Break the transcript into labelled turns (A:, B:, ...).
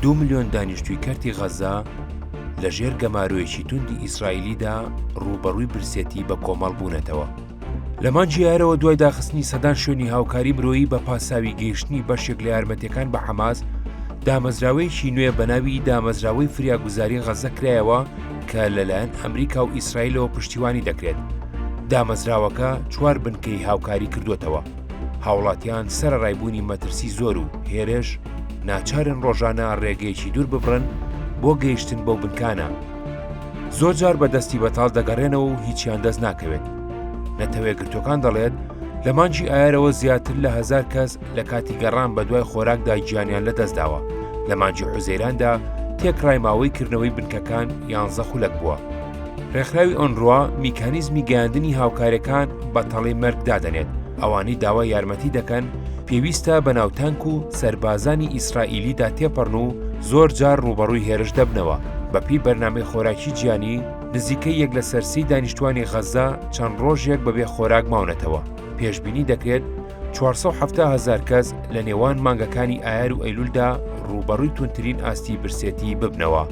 A: دوو ملیۆن دانیشتووی کەرتی غەززە لە ژێر گەمارۆیەکی توندی ئیسرائیلیدا ڕووبەڕووی برسێتی بە کۆمەڵ بوونەتەوە. لە مانگی ئایارەوە دوای داخستنی سەدان شوێنی هاوکاری مرۆیی بە پاساوی گەیشتنی بەشێک لە یارمەتیەکان بە حەماس، دامەزراوەیەکی نوێ بە ناوی دامەزراوەی فریاگوزاری غەززە کرایەوە کە لەلایەن ئەمریکا و ئیسرائیلەوە پشتیوانی دەکرێت. دامەزراوەکە چوار بنکەی هاوکاری کردووەتەوە. هاوڵاتیان سەرەڕای بوونی مەترسی زۆر و هێرش، ناچارن ڕۆژانە ڕێگەیەکی دوور ببڕن بۆ گەیشتن بەو بنکانە. زۆرجار بە دەستی بەتاڵ دەگەڕێنەوە و هیچیان دەست ناکەوێت. نەتەوەیەکگرتووەکان دەڵێت، لە مانگی ئایارەوە زیاتر لە هەزار کەس لە کاتی گەڕان بەدوای خۆراکدا گیانیان لەدەستداوە. لە مانگی حوزەیراندا تێکڕای ماوەی کردنەوەی بنکەکان یانزە خولەک بووە. ڕێکخراوی ئۆنروا میکانیزمی گەیاندنی هاوکاریەکان بە تەڵەی مەرگ دادەنێت، ئەوانەی داوای یارمەتی دەکەن پێویستە بەناو تانک و سەربازانی ئیسرائیلیدا تێپەڕن و زۆر جار ڕووبەڕووی هێرش دەبنەوە. بەپێی بەرنامەی خۆراکی جیهانی، نزیکەی یەک لەسەر سێی دانیشتوانی غەززە چەند ڕۆژێک بەبێ خۆراک ماونەتەوە. پێشبینی دەکرێت 470 هەزار کەس لە نێوان مانگەکانی ئایار و ئەیلولدا ڕووبەڕووی توندترین ئاستی برسێتی ببنەوە.